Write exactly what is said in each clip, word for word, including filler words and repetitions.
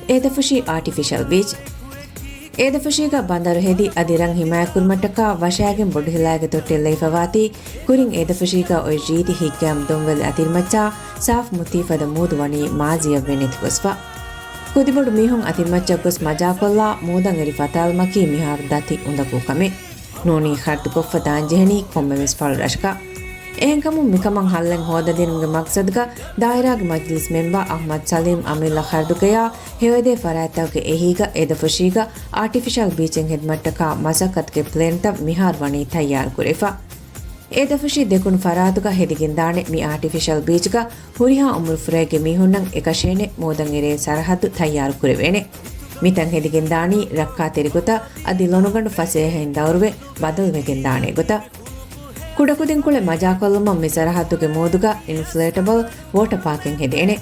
އޭދަފުށި އާޓިފިޝަލް ބީޗް. އޭދަފުށީގަ ބަނދަރު ހެދި އަދި ރަށް ހިމާޔަތްކުރުމަށްޓަކާ ވަށާގެން ބޮޑުހިލާގެ ތޮއްޓެއް ލެވިފަވާތީ، ކުރިން އޭދަފުށީގަ އޮތް ރީތި ހިތްގައިމު ދޮންވެލި އަތިރިމައްޗާ ސާފު މުތީފަދަ މޫދު ވަނީ މާޒީއަށް ވެ ނެތިގޮސްފަ. ކުދިބޮޑު މީހުން އަތިރިމައްޗަށް ގޮސް މަޖާކޮށްލާ މޫދަށް އެރި ފަތާލުމަކީ މިހާރު ދަތި އުނދަގޫ ކަމެއް. ނޫނީ ޚަރަދުކޮށްފަ ދާންޖެހެނީ ކޮންމެވެސް ފަޅު ރަށަކަށް. އެހެންކަމުން މިކަމަށް ހައްލެއް ހޯދަދިނުމުގެ މަގްސަދުގަ ދާއިރާގެ މަޖިލިސް މެމްބަރ އަޙްމަދު ސަލީމް އަމިއްލަ ޚަރަދުގަޔާ ހެޔޮއެދޭ ފަރާތްތަކުގެ އެހީގަ އޭދަފުށީގަ އާޓިފިޝަލް ބީޗެއް ހެދުމަށްޓަކާ މަސައްކަތުގެ ޕްލޭންތައް މިހާރު ވަނީ ތައްޔާރު ކުރެވިފަ. އޭދަފުށި ދެކުނު ފަރާތުގަ ހެދިގެންދާނެ މި އާޓިފިޝަލް ބީޗްގަ ހުރިހާ އުމުރުފުރައެއްގެ މީހުންނަށް އެކަށޭނެ މޫދަށް އެރޭ ސަރަހައްދު ތައްޔާރު ކުރެވޭނެ. މިތަން ހެދިގެންދާނީ ރައްކާތެރި ގޮތަށް އަދި ލޮނުގަނޑު ފަސޭހައިން ދައުރުވެ ބަދަލުވެގެންދާނެ ގޮތަށް. ކުޑަކުދިންކުޅެ މަޖާކޮށްލުމަށް މި ސަރަހައްދުގެ މޫދުގަ އިންފްލޭޓަބަލް ވޯޓަ ޕާކެއް ހެދޭނެ.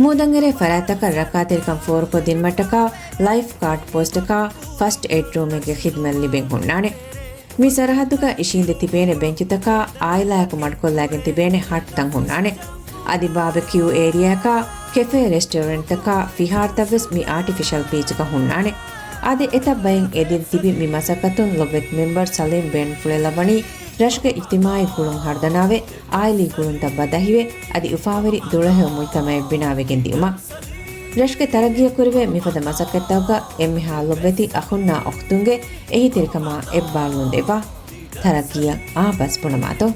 މޫދަށް އެރޭ ފަރާތްތަކަށް ރައްކާތެރިކަން ފޯރުކޮށްދިނުމަށްޓަކާ ލައިފް ގާޑް ޕޯސްޓަކާ ފަސްޓް އެއިޑް ރޫމެއްގެ ޚިދުމަތް ލިބެން ހުންނާނެ. މި ސަރަހައްދުގަ އިށީނދެ ތިބޭނެ ބެންޗުތަކާ، އާއިލާއަކު މަޑުކޮށްލައިގެން ތިބޭނެ ހަޓްތައް ހުންނާނެ. އަދި ބާބެކިއު އޭރިއާއަކާ، ކެފޭ ރެސްޓޯރެންޓްތަކާ ފިހާރަތައްވެސް މި އާޓިފިޝަލް ބީޗަކަށް ހުންނާނެ. އާދެ، އެތައް ބައެއް އެދިން ތިބި މި މަސައްކަތުން ލޮބުވެތި މެމްބަރު ސަލީމް ބޭނުންފުޅެއް ލައްވަނީ، ރަށުގެ އިޖްތިމާޢީ ގުޅުން ހަރުދަނާވެ، އާއިލީ ގުޅުންތައް ބަދަހިވެ، އަދި އުފާވެރި ދުޅަހެޔޮ މުޖްތަމަޢެއް ބިނާވެގެން ދިއުމަށް. ރަށުގެ ތަރައްގީއަށް ކުރެވޭ މިފަދަ މަސައްކަތްތަކުގަ އެންމެހާ ލޮބުވެތި އަޚުންނާ އުޚްތުންގެ އެހީތެރިކަމާ އެއްބާރުލުން ދެއްވާ. ތަރައްގީއަށް އާބަސް ބުނަމާތޯ.